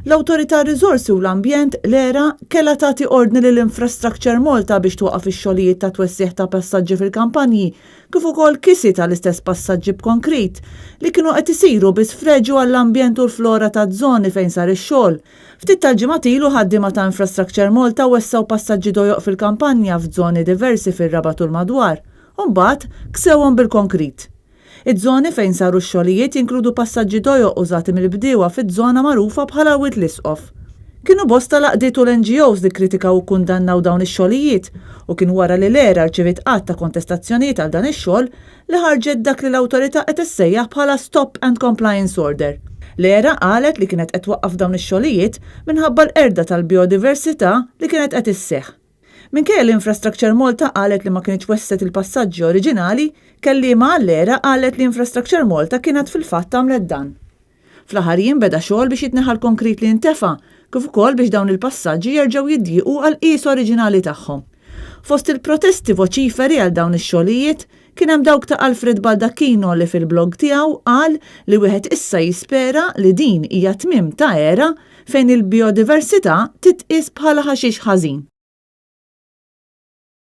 l-Awtorità Riżorsi u l-Ambjent, l-ERA, kellha tagħti ordni lil Infrastructure Malta biex twaqqaf ix-xogħlijiet ta' twessigħ ta' passaġġi fil-kampanji kif ukoll kisi tal-istess passaġġi b'konkrit li kienu qed isiru bi sfreġju għall-ambjent u l-flora taż-żoni fejn sar ix-xogħol. Ftit tal-ġimgħat ilu ħaddiema ta' Infrastructure Malta wessgħu passaġġi dojoq fil-kampanja f'żoni diversi fir-Rabat u l-madwar u mbagħad ksewhom bil-konkrit. Iż-żoni fejn saru x-xogħlijiet jinkludu passaġġi dojoq użati mill-bdiewa fiż-żona magħrufa bħala Wied l-Isqof. Kienu bosta l-għaqdiet u l-NGOs li kkritikaw u kkundannaw dawn ix-xogħlijiet u kien wara li l-ERA rċeviet għadd ta' kontestazzjonijiet għal dan ix-xogħol li ħarġet dak li l-awtorità qed issejjaħ bħala Stop and Compliance Order. L-ERA qalet li kienet qed twaqqaf dawn ix-xogħlijiet minħabba l-qerda tal-bijodiversità li kienet qed isseħħ. Minkejja li Infrastructure Malta qalet li ma kinitx wessgħet il-passaġġi oriġinali, kelliema għall-ERA qalet li Infrastructure Malta kienet fil-fatt għamlet dan. Fl-aħħar jiem beda xogħol biex jitneħħa l-konkrit li intefa', kif ukoll biex dawn il-passaġġi jerġgħu jiddjiequ għall-qies oriġinali tagħhom. Fost il-protesti voċiferi għal dawn ix-xogħlijiet, kien hemm dawk ta' Alfred Baldacchino li fil-blog tiegħu qal li wieħed issa jispera li din hija tmiem ta' era fejn il-bijodiversità titqies bħala ħaxix ħażin.